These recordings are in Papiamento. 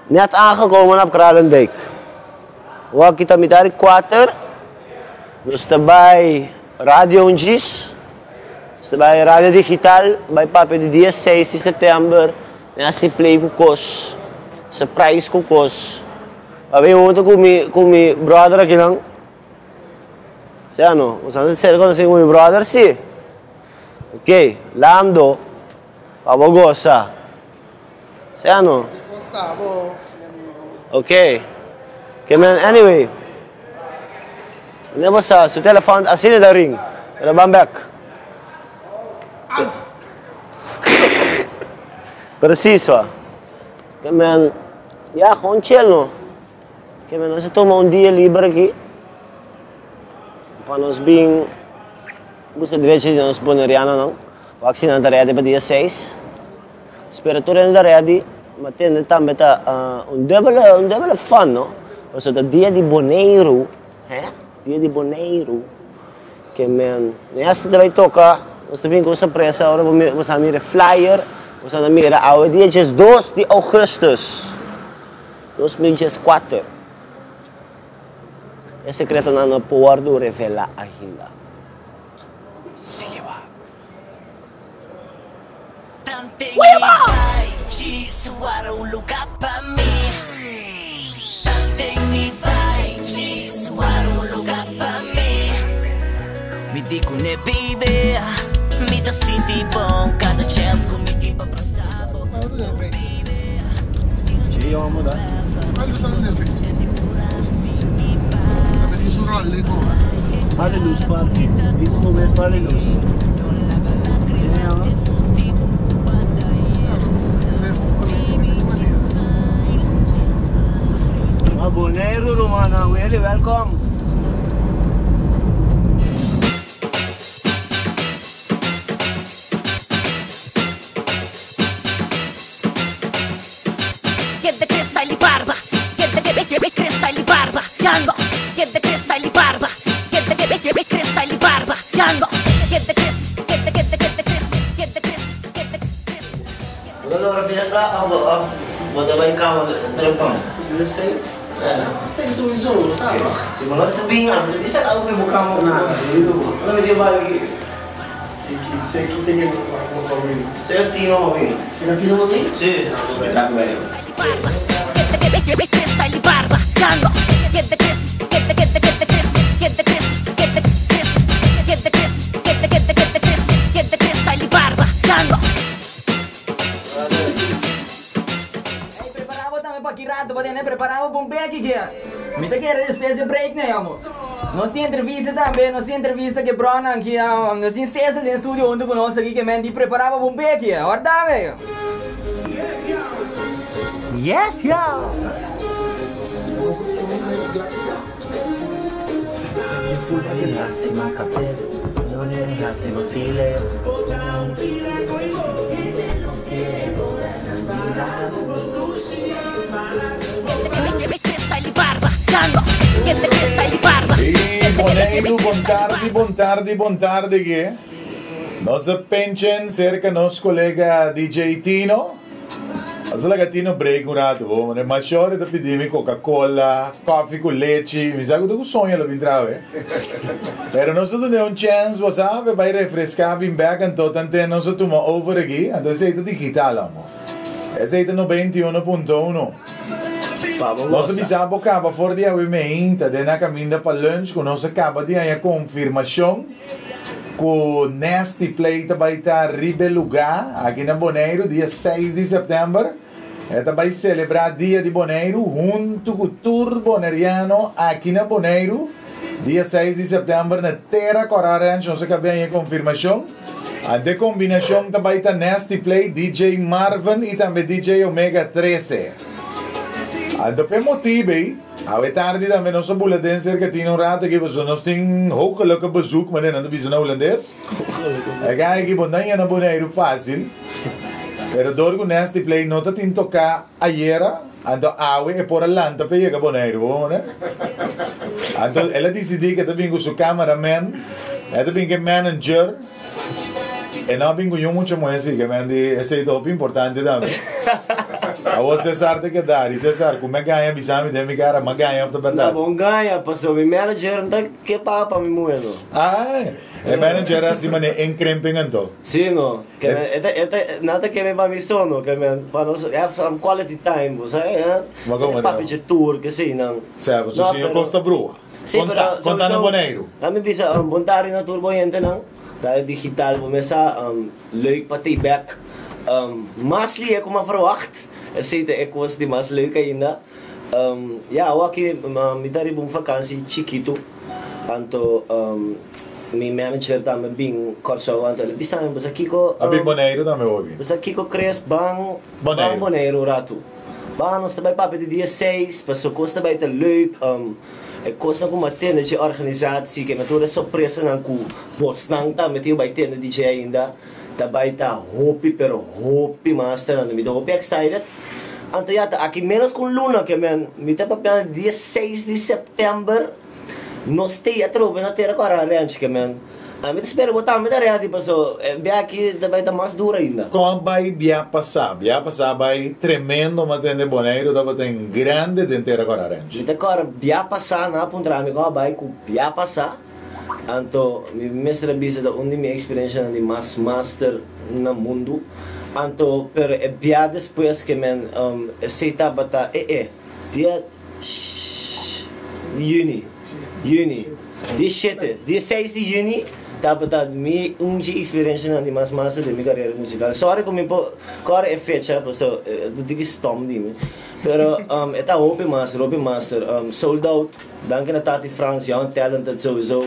Net aangekomen op Kralendijk. Awor ta mitar di kuater. Nos ta bai Radio Ungis. Nos ta bai Radio Digital, bai papia di dia seis di sèptèmber. Nasty Play ku kos. Surprise ku kos. A bin huntu ku mi ku mi brother akinan. Sea no? Bo sa ser konosí ku mi brother? Si. Ok, Lando, pa bo gosa. Sea no? Ok. Ke men, anyway. Wanneer bo sa, su telefon asina ta ring. Pero ban bek. Precies wa. Ke men, ya, gewoon chill no. Ke men, nos a tuma un dia liber aki pa nos bin buska derecho di nos bonerianonan. Wak si nan ta ready pa dia seis. Spera tur hende ta ready. Ma tende tambe ta un dubbele, un dubbele fun no. Pasobra ta dia di Boneiru, he, dia di Boneiru. Ke men, Nesta ta bai toka, nos ta bin ku un sorpresa ora bo mira, bo sa mira e flyer, bo sa ta mira awe dia diesdos di augustus 2014. E sekretonan no por wòrdu revelá ainda. Sigui wak. Boneiru rumannan, weli welkom. Bo ta logra fiesta of of bo ta bai cama trempan? Dia seis? Esta ei souiso, bo sa no? Si bo no ta bin ami ta bisa algo fen bo cama ku bo. Unda mi tin bai aki? Sega Tino bo bin. Sega Tino bo bin? Si. Ey, prepara bo tambe pa ki rato bo tene, prepara bo pa un beki kia. Mi ta kere despues di break ne, amo. Nos tin entrevista tambe, nos tin entrevista ke bronan aki, nos tin Cecil den studio hunto ku nos aki ke men di prepara bo pa un beki, ora dame. Yes ya! Y Boneiru, bon tardi, bon tardi, bon tardi ke. Nos a penchen cerca nos colega DJ Tino. Nos a laga Tino break un rato bo. Mane Mashore ta pidi mi Coca Cola, koffie ku lechi. Mi sa ku ta ku soño lo bin trawe. Pero nos a dune un chance, bo sa, pe bai refresca bin bek anto tante nos a tuma over aki. Anto esei ta digital amo. Esei ta 91.1. Nos a bisa bo kaba for di awe meinta den a kaminda pa lunch ku nos a kaba di haña konfirmashon. Ku Nasty Play ta bai ta riba e lugá aki na Boneiru dia seis di sèptèmber. E ta bai selebrá Dia di Boneiru huntu ku tur boneriano aki na Boneiru dia seis di sèptèmber na Tera Kòrá Ranch. Nos a kabia haña e konfirmashon. Ante kombinashon ta bai ta Nasty Play, DJ Marvin i tambe DJ Omega trese. Anto p'e motibu ei. Awe tardi tambe nos a bula den serka tin un rato aki pasobra nos tin hoogelijke bezoek, manera nan ta bisa na hulandes. E guy aki bo no yena Boneiru fácil, pero dor ku Nasty Play no ta tin toká ayera, anto awe e por a lanta pa e yega Boneiru, bo wak manera? Anto el a disidí ku e ta bin ku su cameraman, e ta bin ku e manager. E no a bin ku ñun mucha muhé si, ke men di esei ta hopi importante tambe. Awor Cesar ta keda ari. Cesar, ku mi a gaña bisa mi den mi kara, mi a gaña of ta No, bèrdat? bon gaña, pasobra mi manager no ta ke paga pa mi muhé no. Ah, e manager a hasi manera inkrimping anto. Sí no, ke men, e ta, e ta, nan ta ke mi pa mi so no, ke men, pa nos have some quality time, bo sa, eh, Ma komo papia dje tur, ke esei nan. Sea, pasobra No, si yo pero- kosta brua. Sí, Konta, pero konta na sowieso, Boneiru. Laat mi bisa, bon tardi na tur bo hentenan. Radio Digital, bo mesa, leuk pa tei bek. Mas lihe ku mi a verwacht. Esei ta e kos di mas leuk ainda. Ya, awaki mi ta riba un vakansi chikitu. Anto mi manager tambe bin Kòrsou, anto el a bisa mi, bo sa kiko, A bin Boneiru tambe hopi. bo sa kiko Chris, ban, Boneiru. ban Boneiru un ratu. Ban, nos ta bai papia di dia seis, pasobra kos ta bai ta leuk. E kosnan ku mi a tende dje organisatie, ke mi tur e sorpresanan ku bosnan tambe tin bai tende di dje ainda, ta bai ta hopi pero hopi mas tremendo. Mi ta hopi excited. Anto ya ta aki menos ku un luna ke men mi ta papia dia seis di sèptèmber nos tei atrobe na Tera Kòrá Ranch ke men. Ami ta spera bo tambe ta ready paso e bia aki ta bai ta mas duro ainda. Kon a bai bia pasá? Bia pasá bai tremendo ma tende Boneiru tabata en grande den Tera Kòrá Ranch. Mi ta kòrda bia pasá nan a puntra mi kon a bai ku bia pasá anto mi mester a bisa ta un di mi eksperenshanan di mas master na mundu anto pero e bia despues ke men esei tabata e e dia Juni, juni, di shete, di seis di juni tabata mi un dje experiencianan di mas masa den mi carera musical. Sorry cu mi por core e fecha pasobra e ta tiki stom di mi, pero e ta hopi master, hopi master. Sold out, danki na Tati Frans, young talented souiso,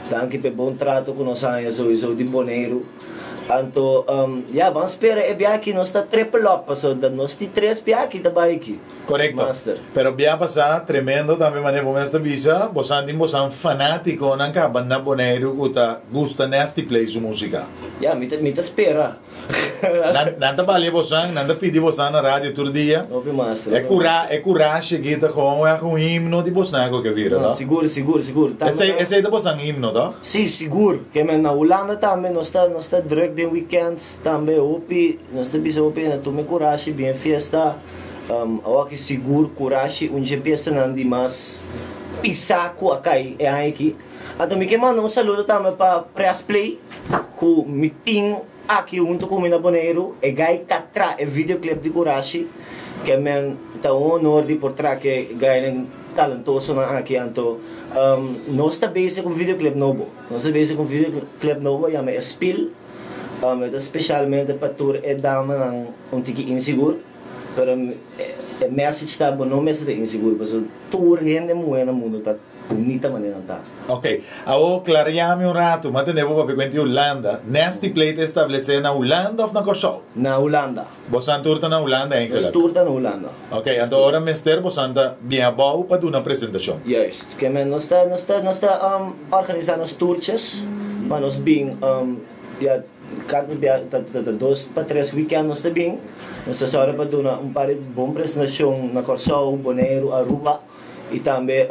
danki p'e bon trato cu nos a haña souiso di Boneiru. Anto, ya, ban spera e biaha aki nos ta triple up pasobra nos di tres biaha aki ta bai aki. Korekto. Master. Pero bia pasá tremendo tambe manera bo mes ta bisa, bosan tin bosan fanátikonan kaba na Boneiru ku ta gusta Nasty Play su músika. Ya, mi ta mi ta spera. Nan nan ta balia bosan, nan ta pidi bosan na radio tur dia. Hopi master. E kura e kurashi aki ta gewoon wèg un himno di bosnan ku ke bira, No, toh? sigur, sigur, sigur. Tambe Esei na. esei ta bosan himno, toh? Si, sigur. Ke men na Hulanda tambe nos ta nos ta drùk den weekends tambe hopi, nos ta bisa hopi hende tuma e kurashi bin e fiesta. Awor ki sigur kurashi un dje piesanan di mas pisá ku a kai e aña aki. Anto mi ke manda un saludo tambe pa Press Play ku mi tin aki huntu ku mi na Boneiru. E gai ta tra e videoclip di Kurashi ke men ta un honor di por tra ke gainan talentosonan aki. Anto nos ta bezig ku un videoclip nobo. Nos ta bezig ku un videoclip nobo yama E Spil. E ta spesialmente pa tur e damanan un tiki insigur. Pero e message ta bo no mester ta insigur pasobra tur hende muhe na mundo ta bunita manera nan ta. Ok, awor klariami un ratu, m'a tende bo papia kuenti Hulanda, Nasty Play ta establesé na Hulanda of na Kòrsou? Na Hulanda. Bosan tur ta na Hulanda Nos eigenlijk? tur ta na Hulanda. Ok, anto ora mester bosan ta bien abou pa duna presentashon? Juist, ke men nos ta nos ta nos ta organisa nos tourtjes pa nos bin ya. Kada bia ta ta dos pa tres weekend nos ta bin. Nos ta sòru pa duna un par di bon presentashon na Kòrsou, Boneiru, Aruba i tambe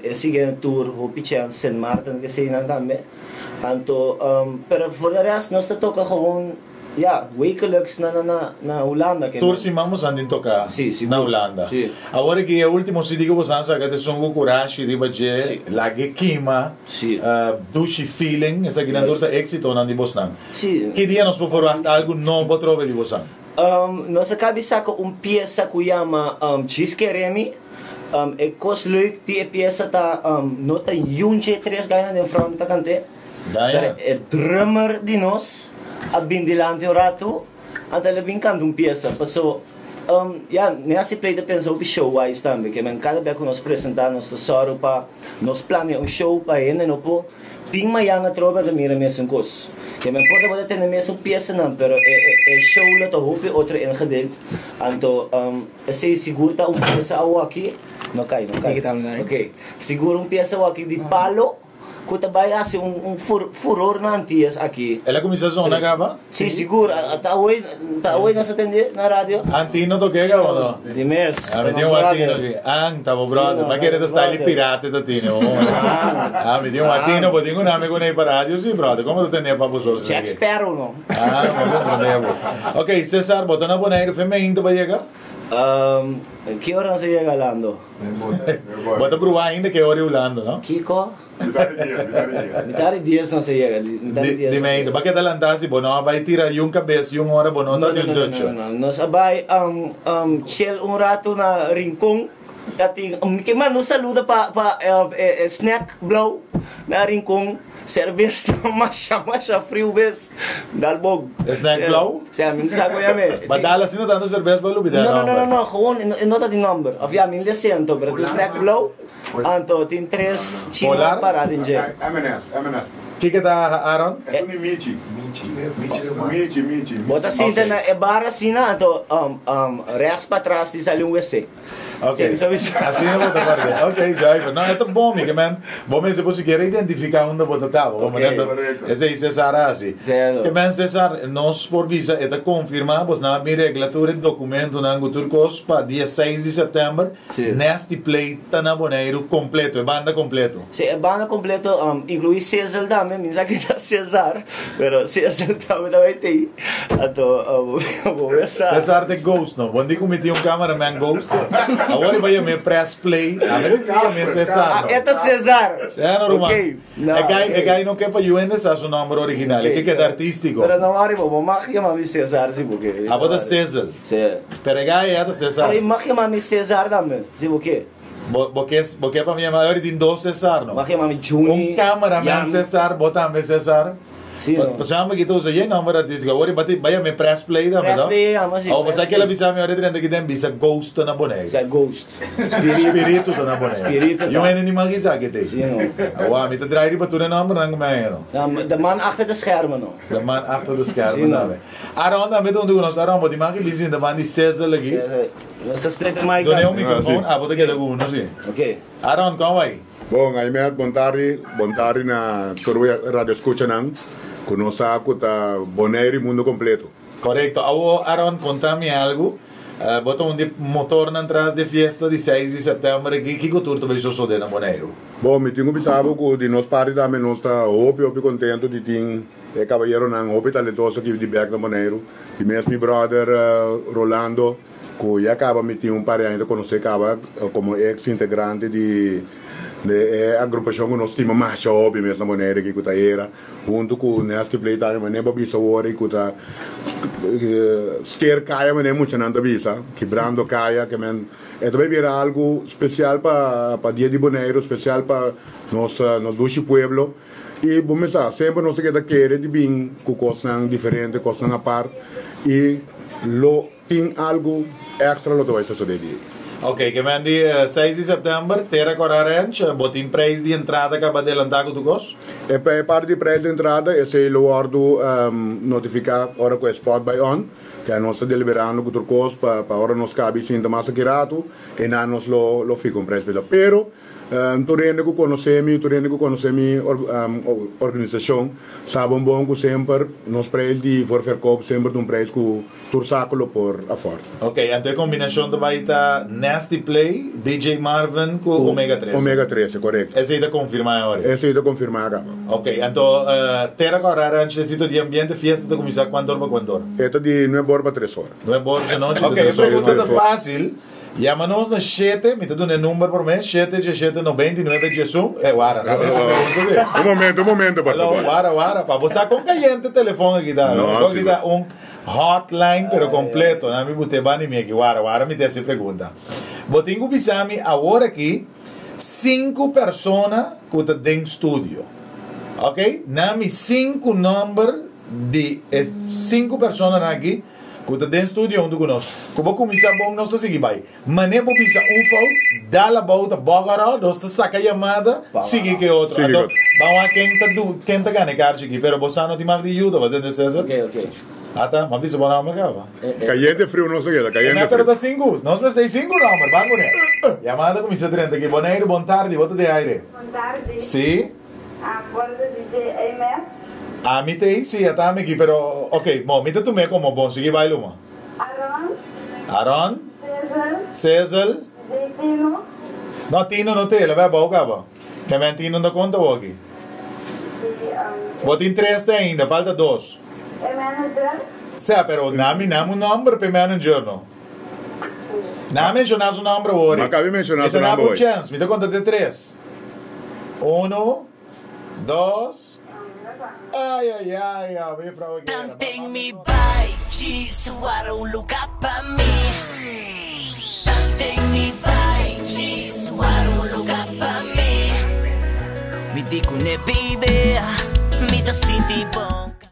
e siguiente tour hopi chèns Sint Maarten keseinan tambe. Anto pero for de rest nos ta toka gewoon ya wekelijks na na na Hulanda. Tur siman boso a tin toka na Hulanda. Awor aki e ultimo CD ku boso a saka ta esun ku Kurashi riba dje Lag'e Kima. Sí. Dushi feeling, esakinan tur ta éxitonan di bosnan. Sí. Ki dia nos por verwacht algu nobo atrobe di bosan? Nos a kabi saka un piesa ku yama Djis Keremi. E kos leuk di e piesa ta no ta yun dje tres gainan den front ta kant'é, pero e drummer di nos a bin dilanti un ratu. Anto el a bin kanta un piesa, paso ya mi hasi play ta pensa hopi show wise tambe, ke men kada bia ku nos presenta nos ta sòru pa nos plania un show pa hende no por bin mañana atrobe a ta mira mesun kos. Ke men por tabata tene mesun piesanan pero e e show lo ta hopi otro ingedeeld, anto esei sigur ta un piesa awoki, no kai no kai, ok, sigur un piesa awoki di palo. Ku ta bai hasi un furor na Antias aki. El a kuminsá zona kaba? Sí, sigur. Ta awey, ta awey nos a tende na radio. Antino tok'é kaba o no? Di mes. A mi tin un Antino aki. An, ta bo brother. Mi a kere ta style di pirate ta tine. Ah, mi tin un Antino, bo tin ku nami ku nei pa radio sí, brother. Komo ta tende pa bo sos Jack esaki? Sparrow no. Ah, mi a komprende bo. Ok, Cesar, bo ta na Boneiru. Fe meinto pa yega? Ki ora nos a yega Lando? Bo ta bruha ainda ke ora e Hulanda, no? Kiko? Mitar di dies nos a yega. Mitar di dies. Di meida. Ba keda lanta si bo no a bai tira yun kabes yun ora bo no ta di un ducho. No, no, no. Nos a bai chill un rato na Rincon. Ta tin ke manda un saludo pa pa e snack blauw na Rincon. Serbes ta masha masha friu bes. Dal bog. E snack blauw? Si, mi no sa ku yam'e. Ba dal asina tantu serbes pa lubida e No, no, nomber. no, no, gewoon e no ta di nomber. Of ya, mi no lese anto, pero tin snack blauw. Anto tin tres chino Polar? para den dje. M&S, M&S. Kiko ta Aaron? Es un di Michi. Michi, Michi es Michi, Michi. Bo ta sinta na e bar asina, anto rechts patras tin sali un wc. Ok. Sí, mi sa. Asina bo ta papia. Ok, zuiver. No, e ta bon, mi ke men. Bo mester por sikiera identifica unda bo ta taba. Bo Ok. manera ta- Correcto. Esei Cesar a hasi. Cierto. Ke men Cesar, nos por bisa e ta confirma, bos nan a bin regla tur e documentonan ku tur kos pa dia seis di september. Sí. Nasty Play ta na Boneiru completo, e banda completo. Sí, e banda completo, inclui Cesar tambe, mi no sa ken ta Cesar, pero Cesar tambe ta bay tei. Anto, bo bo sa. Cesar ta e ghost no. Bon di cu mi tin un cameraman ghost. Awor e bay yam'e press play. A mi di yam'e Cesar no. Ah, e ta Cesar. Sí, no ruman. Ok, no, E guy, e ok. guy no ke pa yu hende sa su nomber original. E ke keda artistico. Pero no worry bo, bo mag yama mi Cesar si bo ke. Abo ta Cesar. Sí. Pero e guy ya ta Cesar. Pero e mag yama mi Cesar tambe, si bo ke. Bo, bo ke, bo ke pa mi yama, ahora tin dos Cesar, no? Mag yama mi Juni. Un cameraman Jan. Cesar, bo tambe Cesar. Sí, no. Pasobra mi kita usa ye nomber artístico. Awor bati, bai yama press play tambe, Press no? play yama, sí, Oh, press sa ke la play. bisa mi ahora drenta ki den bisa ghost na Bonaire. Sa ghost. Spiritu. Spiritu ta na Bonaire. Spiritu ta. Yo hende ni mag isa ke te. Sí, no. Awa, mi ta draai riba tur e nomber nan ku mi a no. De man achter de schermen, no. De man achter de schermen, Sí, no. tambe. Aron tambe ta un di ku nos. Aron, bo tin mag bisa in de man di Cesar aki. Nos ta split de mic. Done un microfoon, ah, bo ta keda ku uno, si. Ok. Aron, kon bai? Bon, Aymet, bon tardi. Bon tardi na tur radioescuchanan ku nos sa ku ta Bonaire i mundo kompleto. Korekto. Awo, Aron, konta mi algu. Bo ta un di motornan tras di e fiesta di seis di sèptèmber aki. Kiko tur ta bai sosodé na Boneiru? Bon, mi tin ku bisa bo ku di nos parti tambe nos ta hopi, hopi kontentu di tin e kabayeronan hopi talentoso aki di bèk na Boneiru. Di mes mi bròder Rolando. Ku ya kaba mi tin un par di aña ta konosé kaba komo eks integrante di e agrupashon ku nos stima masha hopi mes na Bonaire aki ku ta era huntu ku Nasty Play tambe manera bo bisa wor ku ta sker kaya manera muchanan ta bisa kibrando kaya ke men e ta bai bira algu spesial pa pa dia di Boneiru spesial pa nos nos dushi pueblo i bo mes sa semper nos ta keda kere di bin ku kosnan diferente kosnan apart i lo Tin algu extra lo ta bai sosode di ei. Ok, ke men di seis di september, Tera Kora Ranch, bo tin prijs di entrada kaba adelantá ku tur kos? E parti di prijs di entrada, esei lo wòrdu notifiká ora ku e spot bai on, ke nos ta deliberando ku tur kos pa ora nos kabi sinta mas aki ratu, einan nos lo fika un prijs. Pero Tur hende ku konosé mi, tur hende ku konosé mi organisashon sa bon bon ku semper nos prijs di voorverkoop semper ta un prijs ku tur saku lo por afòrt. Ok, anto e kombinashon ta bai ta Nasty Play, DJ Marvin ku Omega 13. Omega 13, korekto. Esei ta konfirmá e ora? Esei ta konfirmá kaba. Ok, anto Tera Kòrá Ranch ta sito di ambiente, fiesta ta kuminsá kuantu or pa kuantu or? E ta di nuebe or pa tres or. Nuebe or djanochi te tres or. Ok, e pregunta ta fásil. Yama nos na shete, mi ta duna e number promé, shete diesshete nobenta i nuebe diesun, eh wara, na mesa pregunta si. Un momento, un momento por Aló, favor. wara, wara, pa bo sa kon kayente telefon aki ta, No, no, aki si ta un hotline pero kompleto, na mi bute bani mi aki, wara, wara mi ta hasi pregunta. Bo tin ku bisa mi awor aki sinku persona ku ta den studio, ok, na mi sinku number di e sinku personanan aki. Ku ta den studio huntu ku nos. Ku bo kuminsá bon nos ta sigui bai. Manera bo bisa un fout, dal abou ta bògòrò, nos ta saka yamada, sigui ku e otro. Anto, ban wak ken ta du, ken ta gana e karchi aki. Pero bo sa no tin mag di yuda, bo tende Cesar? Ok, ok. Ata, m'a bisa bo nòmber kaba. Kayente friu nos ta keda, kayente E pero friu. ta sinku, nos mester e sinku nòmber, ban kuné. Yamada kuminsá drenta aki. Boneiru, bon tardi, bo ta den aire. Bon tardi. Sí. Acuerdo DJ Amen. Ami ta ei, sí, ata ami aki, pero, ok, bon, mi ta tum'é como bon, sigui bai luma. Aron. Aron. Cesel. Cesel. DJ Tino. No, Tino no ta ei, el a bai abou caba. Ke men Tino no ta conta bo aki. Y, Bo tin tres te ainda, falta dos. E manager. Sea, pero nami, nami un nomber p'e manager no. Na menshoná su nòmber awor. Ma kabi menshoná su Mi ta nòmber un hoy. chèns. Mi ta konta te tres. Uno, dos. Ai, ai, ai, ai, mevrouw. Tanten mi bai, djis warda un lugá pa mi. Tanten mi bai, djis warda un lugá pa mi. Mi di kuné, baby, mi ta sinti bon.